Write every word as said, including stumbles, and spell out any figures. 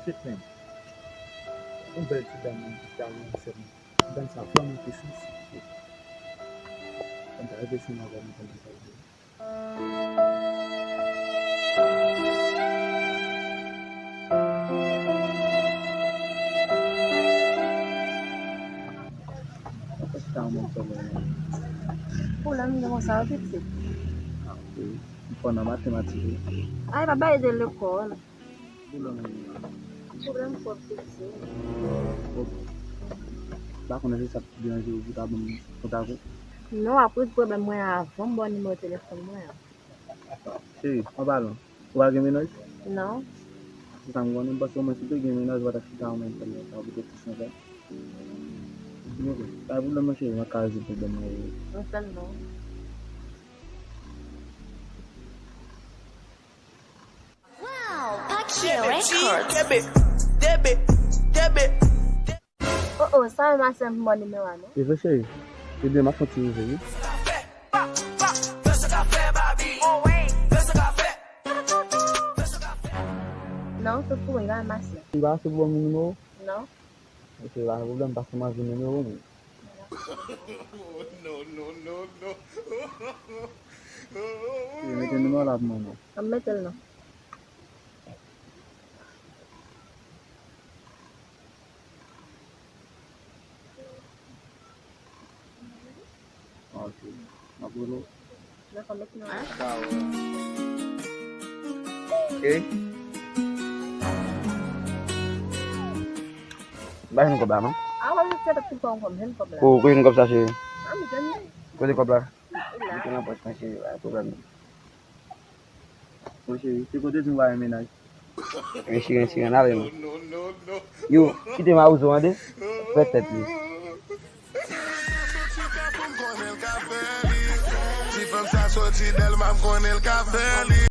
Tèt menm. Yon bèl ti dam menm ki ka ranse m. Dam sa vrèman pwisans. Konn ta reflechi nan avè m konn sa l ye. Pwoblèm gen konsa, wi, pitit. Ah, wi. M fò nan matematik, wi. Ay, pa bay de lekòl. Pwoblèm twòp piti. Bon, m pa konnen se sa k deranje w pou ta ban m kontak ou. Non, w ap rezoud pwoblèm mwen an avan m ba w nimewo telefòn mwen an. Cheri, an palan, ou pa gen mennaj? Non. Se sa m konnen, m panse omwen si w te gen mennaj, ou pa t ap chita an menm tan sa pou te plis anpil. Ok, pa gen pwoblèm non cheri, m ap ka rezoud pwoblèm nan pou ou. Non sèlman. Wow, Pakia Records. Debe, debe, debe. Oh, oh, sa yon masè m ban nimewo a, non? E vre, cheri. Ebyen, m ap fè yon ti rive, wi. Non, se pou mwen, yon masè. Li pa se pou ban m nimewo? Non. Ok, pa gen pwoblèm, paske m anvi nimewo mwen. Non, non, non, non. Yo mete nimewo la pou mwen, non. An mete l non. Ok. M ap rele w. Dakò, mete non. Ok. M pa jwenn kòb la, non. A, w ap jwenn kòb la, jwenn kòb la. O, kote jwenn kòb sa, cheri? A, m jwenn li. Kote kòb la? Li la. Mete nan pòch mwen, cheri, pa gen pwoblèm. Bon, cheri, se kote di m pa gen mennaj. Men cheri, cheri, ann ale non. Yo, kite Mawozo an de. Fè tèt li. Ti fanm sa soti Dèlma, m konnen l ka fè li.